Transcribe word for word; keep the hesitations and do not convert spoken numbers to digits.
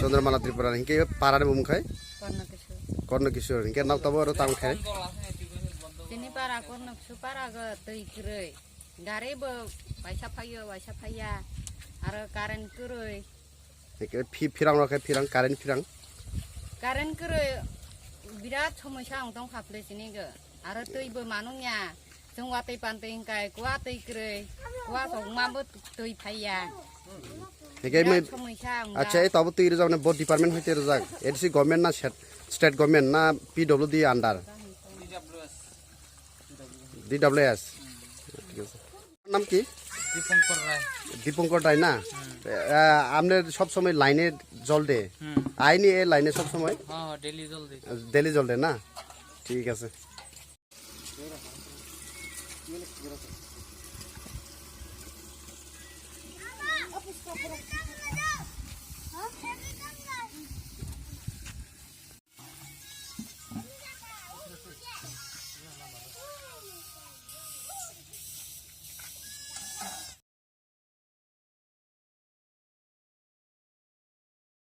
Chandramala Tripura, hinkhe para ni bumung khai? Korno Kishore. Korno Kishore, hinkhe nokta bo aro tamo khai? Chini para Korno Kishore para go twi kwrwi. Gari bo waisa phaio, waisa phaiya. Aro current kwrwi. Hinkhe phi-, phirang rok khe phirang, current phirang? Current kwrwi birat somosya wng tong kha phle chini go. Aro twi bo manung ya. Chwng watwi pantwi hwnkhe kuwa twi kwrwi, kuwa sokma bo twi phaiya. Hinkhe birat mai somosya wng acha, jak. E tabo twi rwjak ne bo department hoite rwjak? A D C government na state, state government na P W D under? D W S. Thik ase. Naam ki? Dipankar Rai. Dipankar Rai na? Hmm. Eh, apne sob somoi line e jol de? Hmm. Aini e line e sob somoi? Ha, ha, daily jol de. Daily jol de na? Thik ase.